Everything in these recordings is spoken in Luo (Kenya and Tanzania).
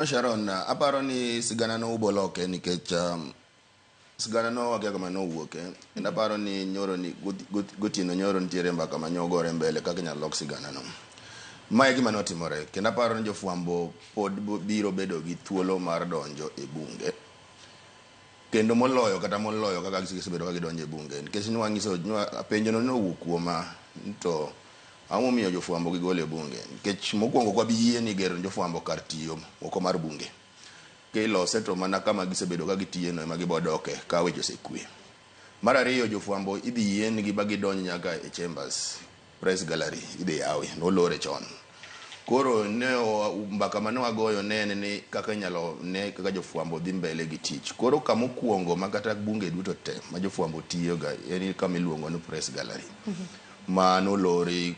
Sharon, aparo ni sigana no uboloke nikech sigana no wakia kama nowuoke, kendo aparo ni nyoro ni gotieno nyoro nitiere mbaka ma nyogore mbele kaka inyalo lok sigana no. Mae gima notimore, kendo aparo ni jofwambo pod biro bedo gi thuolo mar donjo e bunge. Kendo moloyo kata moloyo kaka gisebedo ka gidonjo e bunge, nikech nwanyiso penjo no nowuok kuoma to ang'o momiyo jofwambo gigolo e bunge? Nikech mokwongo ok wabi yie ni gero ne jofwambo kar tiyo oko mar bunge. Kilose to mana kama gisebedo ka gitiye no ema gibodoke ka weche osekwe. Mar ariyo, jofwambo idhi yiengi ba gidonj nyaka e chambers, press gallery idhi yawi, nolore chon. Koro ne mbaka mane wagoyo ne en ni kaka inyalo ne kaka jofwambo dhi mbele gi tich. Koro kamokwongo ma kata bunge duto te ma jofwambo tiyoga en kama iluongo ni press gallery. Ma nolori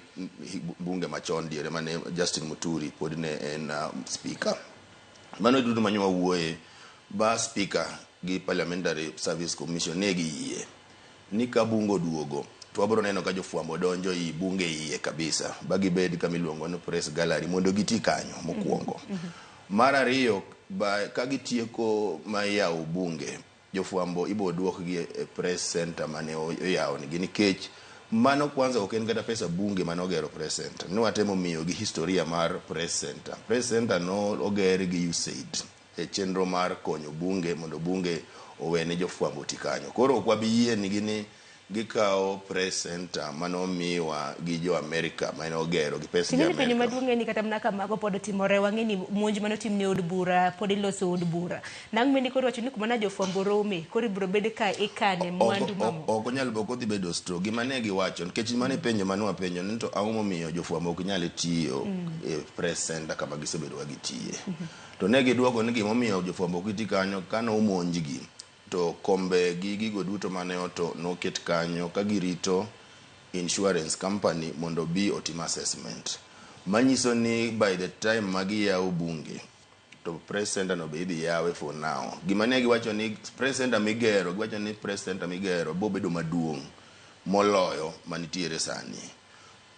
bunge machon diere mane Justin Muturi pod ne en speaker. Mano duto mane wawuoye ba speaker gi Parliamentary Service Commission ne giyie ni ka bunge oduogo to wabiro neno ka jofwambo donjo ei bunge iye kabisa ba gibed kama iluongo ni press gallery mondo giti kanyo mokwongo. Mar ariyo, ba ka gitieko ma yawo bunge, jofwambo ibo duokgi e press center mane oyawnigi, nikech mano kwanza ok en kata pesa bunge mane ogero press center. Ne watemo miyogi historia mar press center. Press center no oger gi USAID e chenro mar konyo bunge mondo bunge owene jofwambo oti kanyo. Koro ok wabi yienigi ni gikawo press center manomiwa gi jo Amerika mane ogero gi pes jo Ting'eni penjo Amerika. Maduong' en ni kata mana ka mago pod otimore, wang'e ni monj manotim ne od bura pod iloso od bura. Nang' mendi koro wacho ni kuma na jofwambo rome, koro ibiro bed ka ikane mwandu mamoko. Ok onyal, ok odhi bedo store. Gima ne giwacho, nikech mano e penjo mane wapenjo ni to ang'o momiyo jofwambo ok nyal tiyo e press center kama gisebedo ka gitiye. To ne giduoko ni gimomiyo jofwambo ok ti kanyo, kane omonjgi to kombe gi gigo duto mane oto noket kanyo ka girito insurance company mondo obi otim assessment. Manyiso ni by the time ma giyawo bunge to press center no be idhi yawe for now. Gima ne giwacho ni press center migero, giwacho ni press center migero bo bedo maduong' moloyo manitiere sani.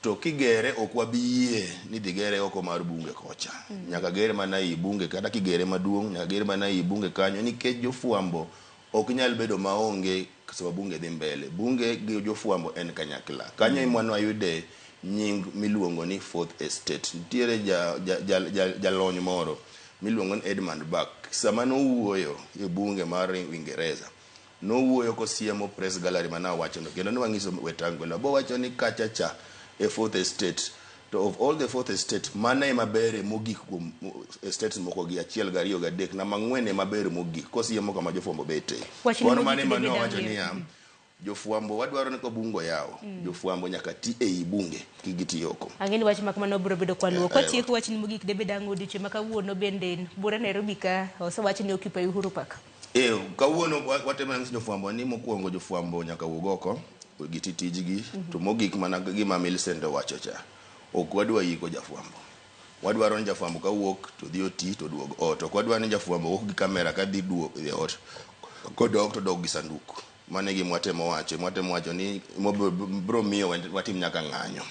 To kigere ok wabi yie ni dhi gere oko mar bunge kocha. Nyaka gere mana ei bunge, kata kigere maduong' nyaka gere mana ei bunge kanyo, nikech jofwambo ok nyal bedo maonge sama bunge dhi mbele. Bunge gi jofwambo en kanyakla. Kanyo ema nwayude nying miluongo ni fourth estate. Nitiere jalony moro miluongo ni Edmund Burke. Sama nowuoyo e bunge mar Uingereza, nowuoyo kosiemo press gallery mane awachono, kendo ne wanyiso Wetangula bowacho ni kacha cha e fourth estate, to of all the fourth estate, mano ema bere mogik kuom estates moko gi achiel, gariyo, gadek, namba 4 ema ber mogik, kosiemo kama jofwambo bete. Wachni Koro mogik mano ema David nowacho Ang'er. niya, jofwambo wadwaro ni ka bunge oyaw, jofwambo nyaka ti ei bunge, kik giti oko. Ang'e ni wach ma kamano biro bedo kwaluwo. Kwatieko wachni mogik, David Ang'o, odiochieng' ma kawuono bende bura Nairobi ka osewach ni occupy Uhuru Park. E, kawuono watemo nyiso jofwambo ni mokwongo jofwambo nyaka wuog oko giti tijgi, to mogik mana gima Millicent owacho cha, ok wadwa yiko jafwambo. Wadwaro ni jafwambo kawuok to dhi oti to duog ot. Ok wadwa ni jafwambo wuok gi kamera kadhi duog e ot, kodok to dok gi sanduku. Mano e gima watemo wacho. Watemo wacho ni biro miyo watim nyaka ng'anyo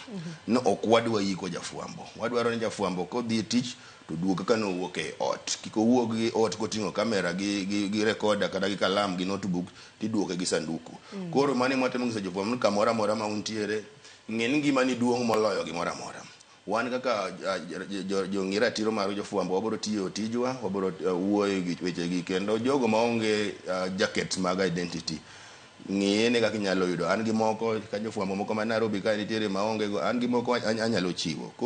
no. Ok wadwa yiko jafwambo. Wadwaro ni jafwambo kodhi e tich to duog kaka nowuok e ot. Kik owuog gi ot koting'o kamera gi recorder kata gi kalam gi notebook tiduoke gi sanduku. Koro mano ema watemo nyiso jofwambo ni kamoro amora ma untiere, ng'e ni ngimani duong' moloyo gimoro amora. Wan kaka jong'i ratiro mar jofwambo, wabiro tiyo tijwa, wabiro wuoyo e wechegi, kendo jogo maonge jacket mag identity, ng'iye ne kaka inyalo yudo. An gi moko ka jofwambo moko ma Nairobi ka nitiere maonge go, an gi moko anyalo chiwo. Koro